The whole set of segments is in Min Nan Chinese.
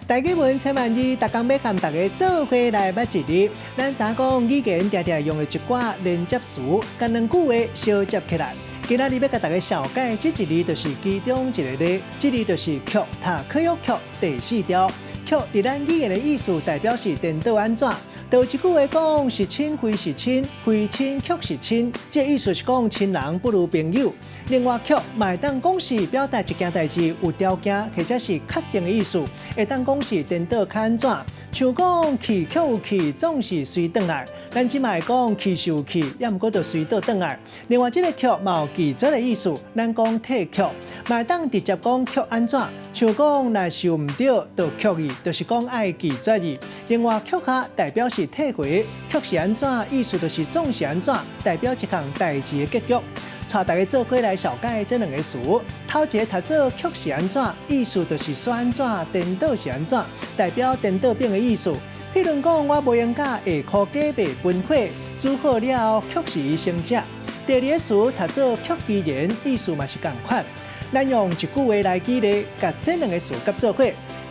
大家文請萬字，逐工欲共大家做伙來捌一字。咱知影講語言定定用的一寡連接詞，共兩句話相接起來。今仔日欲共大家紹介這一字，就是其中一个例，這字就是卻，讀可欲卻第四調。卻佇咱語言的意思，代表是顛倒按怎。就一句話講，是親非是親，非親卻是親。這意思是講親人不如朋友。另外，卻嘛會當講是表達一件代誌有條件或者是確定的意思，會當講是顛倒較按怎。像講去卻有去，總是隨轉來。咱這擺會講去是有去，也毋過就隨倒轉來。另外，這个卻嘛有拒絕的意思，咱講退卻，嘛會當直接講卻按怎。像講若受毋著，就卻伊，就是講愛拒絕伊。另外，卻下代表是退回，卻是按怎，意思就是總是按怎，代表一項代誌的結局。帶大家做伙來紹介這兩个詞，頭一个讀做卻是按怎，意思就是煞按怎，顛倒是按怎，代表顛倒變的意思。譬如講，我無閒甲下箍雞袂分火，煮好了後卻是伊先食。第二个詞讀做卻其然，意思嘛是仝款。咱用一句話來舉例，共這兩个詞佮做伙。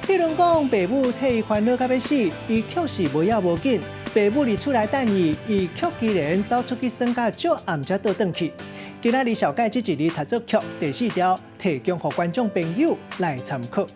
譬如講，爸母替伊煩惱甲欲死，伊卻是無要無緊。爸母佇厝內等伊，伊卻其然走出去耍甲足暗才倒轉去。今仔日紹介這一字讀做卻第四調，提供予觀眾朋友來參考。